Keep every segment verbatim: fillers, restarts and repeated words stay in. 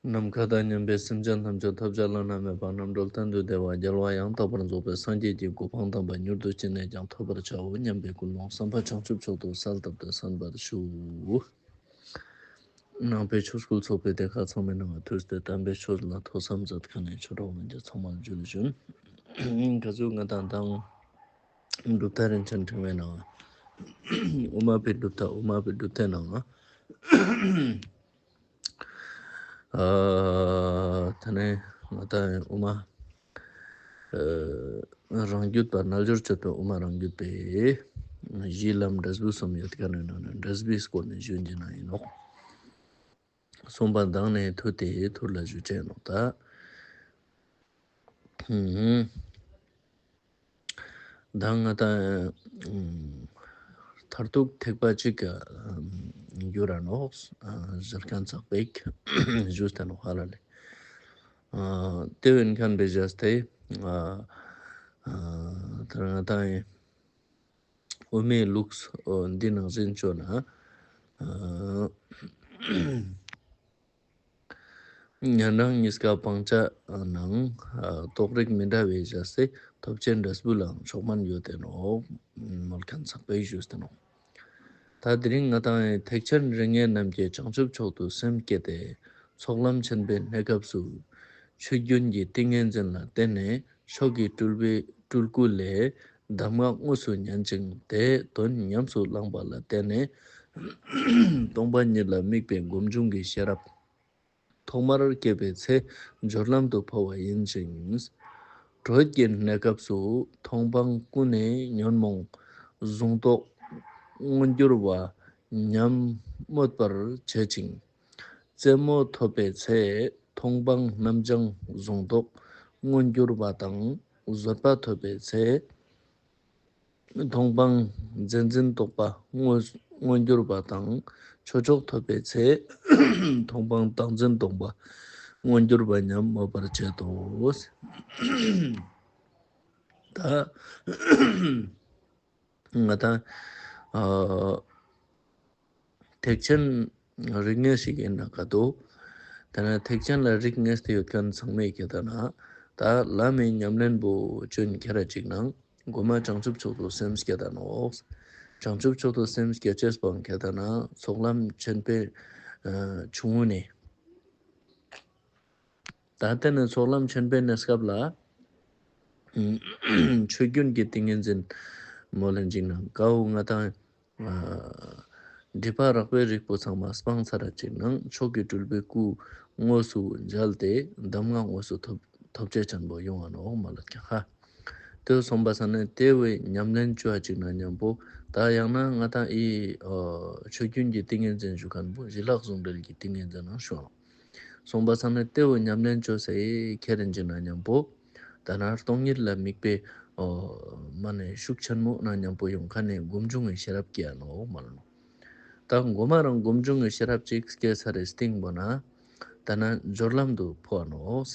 ནམ་མཁའ་དང་མཉམ་པའི་སེམས་ཅན་ཐམས་ཅད་ཐོབ་བྱ་བླ་ན་མེད་པ་རྣམ་གྲོལ་གཏན་དུ་བདེ་བ་རྒྱལ་བ་ཡང་དག་པར་རྫོགས་པའི་སངས་རྒྱས་ཀྱི་གོ་འཕང་དམ་པ་མྱུར་དུ་ཅི་ནས་ཀྱང་ཐོབ་པར་བྱའོ་སྙམ་པའི་ཀུན་སློང་བསམ་པ་བྱང་ཆུབ་མཆོག་ཏུ་གསལ་བཏབ་སྟེ་གསན་པར་ཞུ། ནང་པའི་ཆོས་སྐུལ་ཚོགས་པའི་སྡེ་ཁག་ཚང་མའི་ནང་ཐུགས་ཏེ་དམ་པའི་ཆོས་ལ་ཐོས་བསམ་མཛད་མཁན་ནས་ཆོས་གྲོགས་མན་ཆད་ཚང་མར་ཇུ་ལེ་ཞུ། ག་ཚོད་ང་དང་དང་གྲུབ་མཐའ་རིན་ཆེན་ཕྲེང་བའི་ནང་། དབུ་མ་པའི་གྲུབ་མཐའ། དབུ་མ་པའི་གྲུབ་མཐའི་ནང་། ཨ། ད་ནི་ང་དང་དབུ་མ། ཨ། རང་རྒྱུད་པ། རྣལ་འབྱོར་སྤྱོད་པའི་དབུ་མ་རང་རྒྱུད་པའི་གཞི་ལམ་འབྲས་བུ་གསུམ་ཡོད་མཁན་ནི་ནང་ནས་འབྲས་བུའི་སྐོར་ནས་ཞུ་རྒྱུ་ན་ཡིན་ནོ། གསུངས་པ་དང་ནི་ཐུགས་དེ་ཐུར་ལ་ཞུ་ཅེས་ནོ་ད། ཧུམ། ད་ང་དང་མཐར་ཐུག་ཐེག་པ་གཅིག་གི་རྒྱུ་ར་ནོག་ཟེར་མཁན་ཚག་པེག་ཞུས་ཏེ་ནོག་ཧ་ལ་ལེ། དེ་བས་མཁན་པའི་བཞག་སྟེ། ད་ང་དང་དབུ་མའི་ལུགས་འདི་ནང་བཞིན་བཅོས་ན། ཉན་རང་གཉིས་ཀ་སྤང་བྱ་ནང་རྟོགས་རིགས་མི་འདྲ་བའི་བཞག་སྟེ་ཐོབ་བྱའི་འབྲས་བུ་ལའང་ཕྱོགས་མན་ཡོད་དེ་ནོ། མོལ་མཁན་ཚག་པེག་ཞུས་ཏེ་ནོ། ད་དེ་རིང་ང་དང་ཐེག་ཆེན་རིགས་ལྔའི་རྣམ་བསྐྱེད་བྱང་ཆུབ་མཆོག་ཏུ་སེམས་བསྐྱེད་དེ་ཚོགས་ལམ་ཆེན་པོའི་གནས་སྐབས་སུ། ཆོས་རྒྱུན་གྱི་ཏིང་ངེ་འཛིན་ལ་བརྟེན་ནས་མཆོག་གི་སྤྲུལ་པའི་སྤྲུལ་སྐུ་ལས་གདམས་ངག་དངོས་སུ་ཉན་ཅིང་དེའི་དོན་ཉམས་སུ་བླངས་པ་ལ་བརྟེན་ནས་སྟོང་པ་ཉིད་ལ་དམིགས་པའི་སྒོམ་བྱུང་གི་ཤེས་རབ་ཐོག་མར་སྐྱེས་པའི་ཚེ་སྦྱོར་ལམ་དུ་འཕོ་བ་ཡིན་ཞིང་། དྲོད་ཀྱི་གནས་སྐབས་སུ་མཐོང་སྤང་ཀུན་ནས་ཉོན་མོངས་གཟུང་རྟོག་མངོན་གྱུར་བ་ཉམས་སྨོད་པར་བྱེད་ཅིང་། རྩེ་མོ་ཐོབ་པའི་ཚེ་མཐོང་སྤང་རྣམ་བྱང་གཟུང་རྟོག་མངོན་གྱུར་བ་དང་། བཟོད་པ་ཐོབ་པའི་ཚེ་མཐོང་སྤང་མཛེས་འཛིན་རྟོག་པ་མངོན་མངོན་གྱུར་བ་དང་། ཆོས་མཆོག་ཐོབ་པའི་ཚེ་མཐོང་སྤང་རྟག་འཛིན་རྟོག་པ་མངོན་གྱུར་བ་ཉམས་སྨོད་པར་བྱེད་དོ། ད་ང་དང་ཨ་ཐེག་ཆེན་རིགས་ལྔ་ཞིག་ཡིན་ན་ག་དོ། ད་ནི་ཐེག་ཆེན་ལ་རིགས་ལྔ་སྟེ་ཡོད་མཁན་ཚང་མས་ཁྱེད་ད་ན་ད་བླ་མའི་ཉམས་ལེན་པོ་བཅོན་ཁྱེད་ར་ཅིག་ནང་གོ་མ་བྱང་ཆུབ་མཆོག་ཏུ་སེམས་བསྐྱེད་ད་ནོག་བྱང་ཆུབ་མཆོག་ཏུ་སེམས་བསྐྱེད་ཅེས་པོ་ཁྱེད་ད་ན་ཚོགས་ལམ་ཆེན་པོའི་ཆུང་ངུ་ནས། ད་ལྟ་ནི་ཚོགས་ལམ་ཆེན་པོའི་གནས་སྐབས་ལ། ཆོས་རྒྱུན་གྱི་ཏིང་ངེ་འཛིན་མོ་ལན་ཅིག་ནང་ཀའོ་ང་དང་། སྒྲིབ་པ་རགས་པའི་རིགས་པོ་ཚང་མ་སྤངས་ཚར་ཅིག་ནང་མཆོག་གི་སྤྲུལ་པའི་སྐུ་དངོས་སུ་མཇལ་ཏེ་གདམས་ངག་དངོས་སུ་ཐོབ་ཐོབ་བྱེད་ཆེན་པོ་ཡོང་བ་ནོག་མ་ལ་ཀྱང་ཧ། དེ་སོང་པ་ས་ནས་དེ་བས་ཉམས་ལེན་བཅོ་བ་ཅིག་ན་མཉམ་པོ་ད་ཡང་ན་ང་དང་ཨི་ཆོས་རྒྱུན་གྱི་ཏིང་ངེ་འཛིན་ཞུ་མཁན་པོ་ཞི་ལྷག་ཟུང་འབྲེལ་གྱི་ཏིང་ངེ་འཛིན་ནང་ཞུ་ནོག་སོང་པ་ས་ནས་ཏེའོ་ཉམས་ལེན་བཅོ་སའི་ཁྱེད་རིན་ཅི་ན་མཉམ་པོ། ད་ན་སྟོང་ཉིད་ལ་དམིགས་པའི་ཨོ་མ་ནས་ཤུགས་ཆེན་མོ་ན་མཉམ་པོ་ཡོང་ཁ་ནས་སྒོམ་བྱུང་གི་ཤེས་རབ་སྐྱེ་ཡ་ནོ་མ་ལ་ནོ། ད་མགོ་མ་རང་སྒོམ་བྱུང་གི་ཤེས་རབ་ཅིག་སྐྱེ་ས་རེ་སྟེང་པོ་ན། ད་ན་སྦྱོར་ལམ་དུ་འཕོ་བ་ནོ།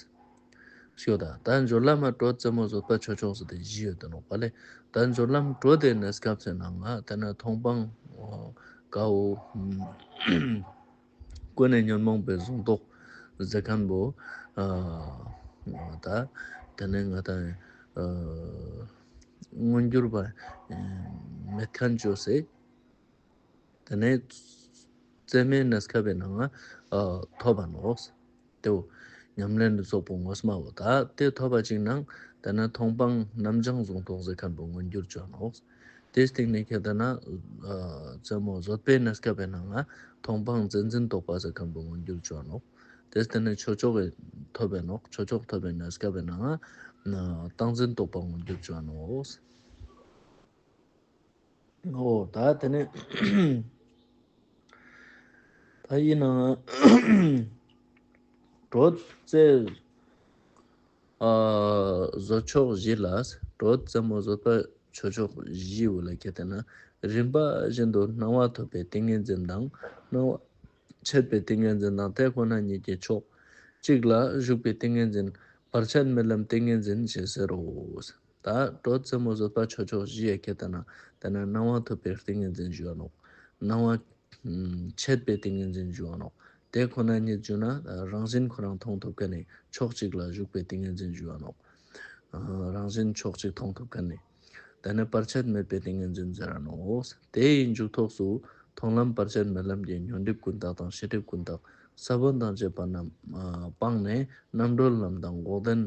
ཤོད་ད། ད་སྦྱོར་ལམ་མ་དྲོད་རྩེ་མོ་བཟོད་པ་ཆོས་མཆོག་ཟེར་ཏེ་བཞི་ཡོད་དེ་ནོ་པ་ལེ། ད་སྦྱོར་ལམ་དྲོད་དེ་གནས་སྐབས་སེ་ནང་ང་ད་ན་མཐོང་སྤང་ཀའོ། ཀུན་ནས་ཉོན་མོངས་པའི་གཟུང་རྟོག་ཟེར་མཁན་པོ། ད་དེ་ནས་ང་དང་མངོན་གྱུར་པ་མེད་མཁན་བཅོས་སེ། དེ་ནས་རྩེ་མོའི་གནས་སྐབས་པའི་ནང་ང་ཐོབ་པ་ནོག་དེའོ། ཉམས་ལེན་དུ་སོགས་པོ་ངོ་མ་བོ་ད་དེ་ཐོབ་པ་ཅིག་ནང་དེ་ན་མཐོང་སྤང་རྣམ་བྱང་གཟུང་རྟོག་ཟེར་མཁན་པོ་མངོན་གྱུར་བཅོ་ནོག་དེའི་སྟེང་ནས་ཁྱེད་ལྟ་ན། རྩེ་མོ་བཟོད་པའི་གནས་སྐབས་པའི་ནང་ང་མཐོང་སྤང་མཛེས་འཛིན་རྟོག་པ་ཟེར་མཁན་པོ་མངོན་གྱུར་བཅོ་ནོག་དེའི་སྟེང་ནས་ཆོས་མཆོག་གི་ཐོབ་པའི་ནོག་ཆོས་མཆོག་ཐོབ་པའི་གནས་སྐབས་པའི་ནང་ང་རྟག་འཛིན་རྟོག་པ་མངོན་གྱུར་བཅོ་ནོག་ཨོ་ད་དེ་ནས་ད་ཡིན་ན་དྲོད་རྩེ་ཨ་བཟོད་མཆོག་བཞི་ལ་དྲོད་རྩེ་མོ་བཟོད་པ་ཆོས་མཆོག་བཞི་བོ་ལ་ཁྱེད་ལྟ་ན་རིམ་པ་བཞིན་དུ་སྣང་བ་ཐོབ་པའི་ཏིང་ངེ་འཛིན་དང་སྣང་བ་མཆེད་པའི་ཏིང་ངེ་འཛིན་དང་དེ་ཁོ་ན་ཉིད་ཀྱི་ཕྱོགས་གཅིག་ལ་བཞུགས་པའི་ཏིང་ངེ་འཛིན་བར་ཆད་མེད་ལམ་ཏིང་ངེ་འཛིན་ཞེས་ཟེར་རོ། ད་དྲོད་རྩེ་མོ་བཟོད་པ་ཆོས་མཆོག་བཞི་ཡ་ཁྱེད་ལྟ་ན་དེ་ན་སྣང་བ་ཐོབ་པའི་ཏིང་ངེ་འཛིན་ཞུ་བ་ནོག་སྣང་བ་མཆེད་པའི་ཏིང་ངེ་འཛིན་ཞུ་བ་ནོག་དེ་ཁོ་ན་ཉིད་བརྗོད་ན་རང་བཞིན་ཁོ་རང་མཐོང་ཐུབ་མཁན་ནི་ཕྱོགས་གཅིག་ལ་བཞུགས་པའི་ཏིང་ངེ་འཛིན་ཞུ་བ་ནོག། རང་བཞིན་ཕྱོགས་གཅིག་མཐོང་ཐུབ་མཁན་ནི། དེ་ནས་བར་ཆད་མེད་པའི་ཏིང་ངེ་འཛིན་ཟེར་ར་ནོག། དེ་ཡི་མཇུག་ཐོགས་སུ་མཐོང་ལམ་བར་ཆད་མེད་ལམ་གྱི་ཉོན་སྒྲིབ་ཀུན་བཏགས་དང་ཤེས་སྒྲིབ་ཀུན་བཏགས་ས་བོན་དང་བཅས་པ་རྣམས་སྤངས་ནས་རྣམ་གྲོལ་ལམ་དང་འགོག་བདེན།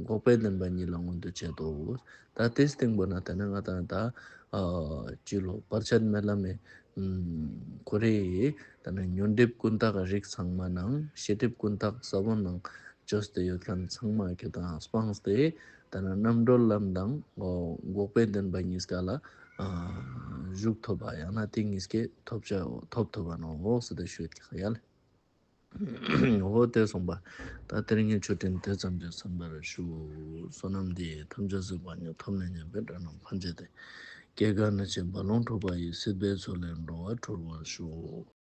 འགོག་པའི་བདེན་པ་གཉིས་ལ་མངོན་དུ་བྱེད་དོ། ད་དེའི་སྟེང་པོ་ན་དེ་ནས་ང་དང་ད་ཅི་ལོ་བར་ཆད་མེད་ལམ་མེ་ཁོ་རེ་ཡི་དེ་ནས་ཉོན་སྒྲིབ་ཀུན་བཏགས་རིགས་ཚང་མ་ནང་ཤེས་སྒྲིབ་ཀུན་བཏགས་ས་བོན་ནང་བཅོས་ཏེ་ཡོད་མཁན་ཚང་མ་གི་དང་སྤངས་ཏེ་དེ་ནས་རྣམ་གྲོལ་ལམ་དང་འགོག་པའི་བདེན་པ་གཉིས་ཀ་ལ་བཞུགས་ཐུབ་པ་ཡང་ན་དེ་གཉིས་ཀས་ཐོབ་བྱ་ཐོབ་ཐུབ་པ་ནོ་ཟེར་ཏེ་ཞུས་ཀྱི་ཡ་ལེ། འོ་དེ་གསུངས་པ། ད་དེ་རིང་གི་ཆོས་འབྲེལ་དེ་ཙམ་གྱིས་ཟིན་པར་ཞུ། བསོད་ནམས་འདི་ཡིས་ཐམས་ཅད་གཟིགས་པ་ཉིད། ཐོབ་ནས་ཉེས་པའི་དགྲ་རྣམས་ཕམ་བྱས་ཏེ། སྐྱེ་རྒ་ན་འཆིའི་རྦ་ཀློང་འཁྲུགས་པ་ཡི། སྲིད་པའི་མཚོ་ལས་འགྲོ་བ་སྒྲོལ་བར་ཤོག།